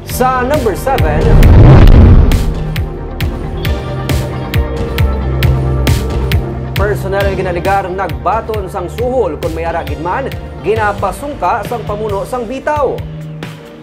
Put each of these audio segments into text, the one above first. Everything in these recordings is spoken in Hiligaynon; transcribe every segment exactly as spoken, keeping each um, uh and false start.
Sa number seven, personal nga ginalegar nagbaton sang suhol kon may ara gid man ginapasungka sang pamuno sang Bitaw.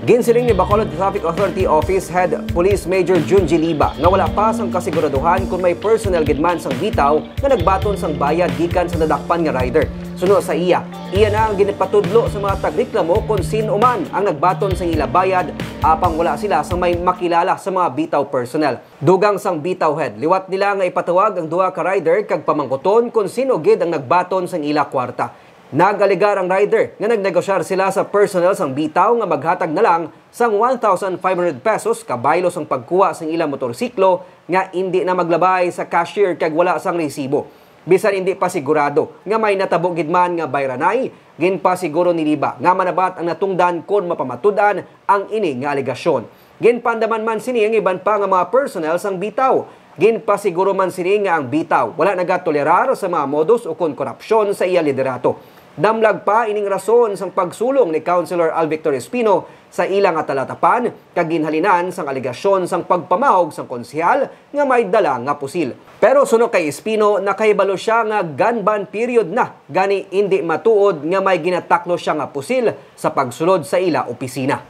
Ginsiling ni Bacolod Traffic Authority Office Head Police Major Junji Liba nga wala pa sang kasiguraduhan kon may personal gid man sang Bitaw nga nagbaton sang bayad gikan sa nadakpan nga rider. Suno sa iya, iya na ang ginpatudlo sa mga tagreklamo kon sin-o man ang nagbaton sang ila bayad, apang wala sila sang may makilala sa mga Bitaw personnel. Dugang sang Bitaw head, liwat nila nga ipatawag ang duha ka rider kag pamangkuton kon sin-o gid ang nagbaton sang ila kwarta. Nag-alegar ang rider nga nagnegosyar sila sa personnel sang Bitaw nga maghatag na lang sang one thousand five hundred pesos kabaylo sang pagkuha sang ila motorsiklo nga indi na maglabay sa cashier kag wala sang resibo. Bisan indi pa sigurado nga may natabo gid man nga bayranay, ginpasiguro ni Liba nga manabat ang natungdan kon mapamatud-an ang ini nga alegasyon. Ginpaandaman man sini ang iban pa nga mga personnel sang Bitaw. Ginpasiguro man sini nga ang Bitaw wala nagatolerar sa mga modus ukon korupsyon sa iya liderato. Damlag pa ining rason sang pagsulong ni Councilor Al Victor Espino sa ila nga talatapan kag ginhalinan sang alegasyon sang pagpamahog sang konsehal nga may dala nga pusil. Pero suno kay Espino, nakahibalo sia nga gun ban period na, gani indi matuod nga may ginataklo sia nga pusil sa pagsulod sa ila opisina.